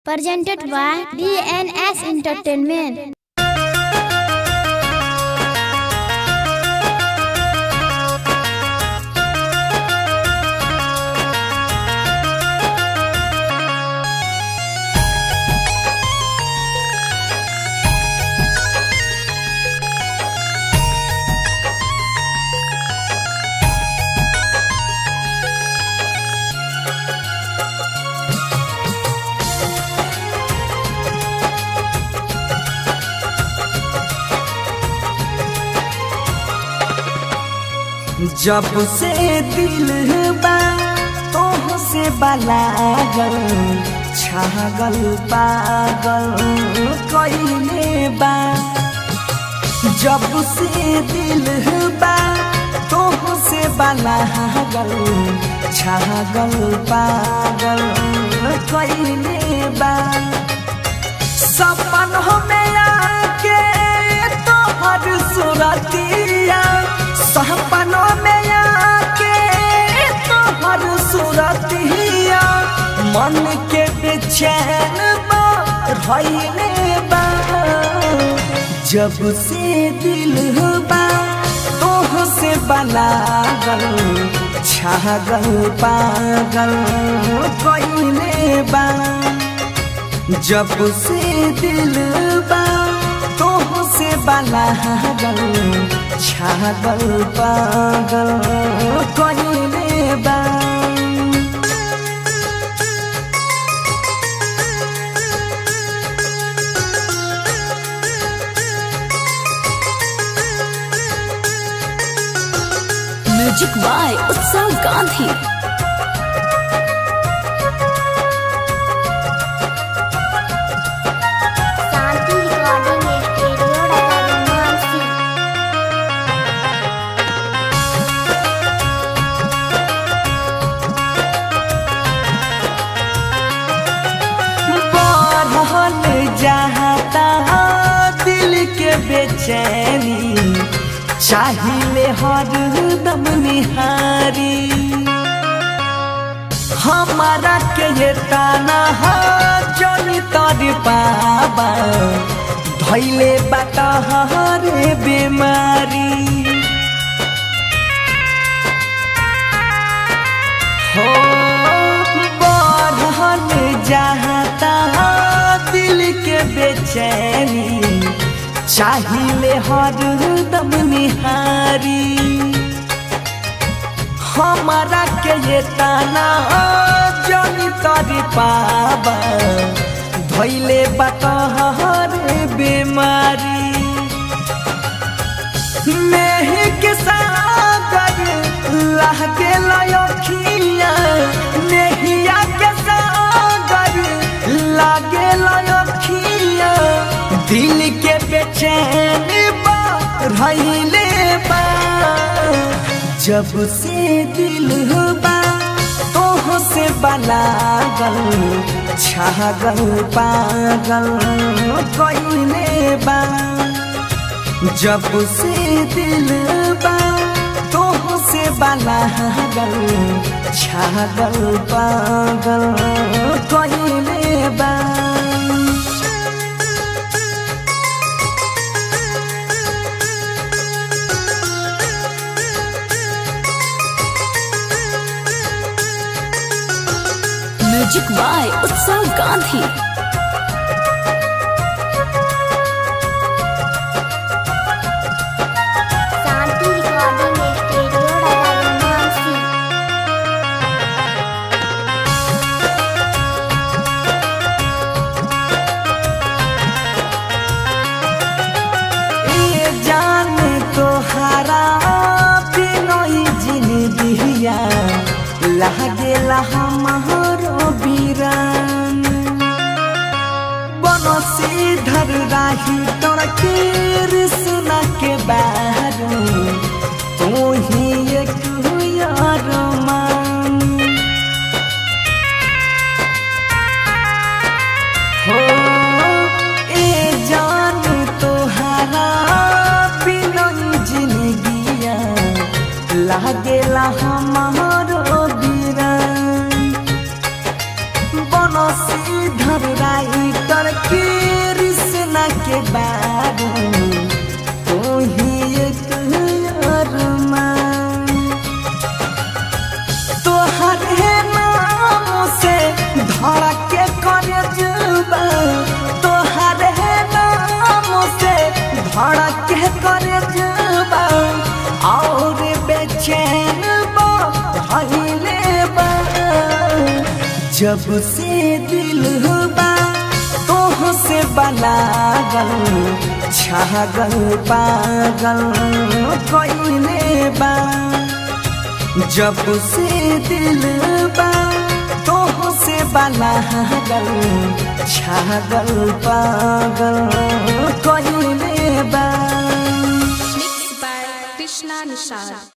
Presented by DNS Entertainment. जब से दिल बा तोह से बलागल छागल पागल कइले बा। जब से दिल बा तोह से बलागल छागल पागल कइले बा। सपन में आके तोहर सुरतिया, सपनों में आके तोहर सुरतिया, मन के बेचैन बा रहिले बा। जब से दिल बा तोह से बलागल छागल पागल कइले बा। जब से दिल बा तोह से बलागल छागल पागल कइले बा। Music by Utsav Gandhi. Shanti Recording Studio, Mansi. बढ़ल जाता दिल के बेचैनी, चाहिए हरदम निहारी। हमारा के ये ताना जनी तर पाबा, धैले बाटा हरे बीमारी। हो बढ़ल जाता दिल के बेचैनी, चाहिए हरदम निहारी। हमारा के ये ताना जनी तर पाबा, धैले बतहर बीमारी। मेह के सागर लाह के लयखिया, मेहिया के सागर लागे लयखिया, दिल के बेचैन बा रहिले बा। जब से दिल बा तोह से बलागल छागल पागल कइले बा। जब से दिल बा तोह से बलागल छागल पागल कइले बा। Music by Utsav Gandhi. Shanti Recording Studio, Mansi. ए जान तोहारा बिनोई जिंदगिया लागेला हमारो बीरान। बनसी धर राही तोड़ के सुना के बारू, तू ही एक यार मान। हो ए जान तोहारा बिना जिंदगिया लागेला हमारो बीरान। बनसी धर राही राइटर कृष्णा के बारू तू ही एक अरमान। तोहरे नाम से धड़के करे जुबा, तोहरे नाम से धड़के करे जुबा, और बेचैन बा धइले बा। जब से दिल बा तोह से बलागल, छागल पागल कइले बा। जब से दिल बा तोह से बलागल, छागल पागल कइले बा। Mixed by Krishna Nishad.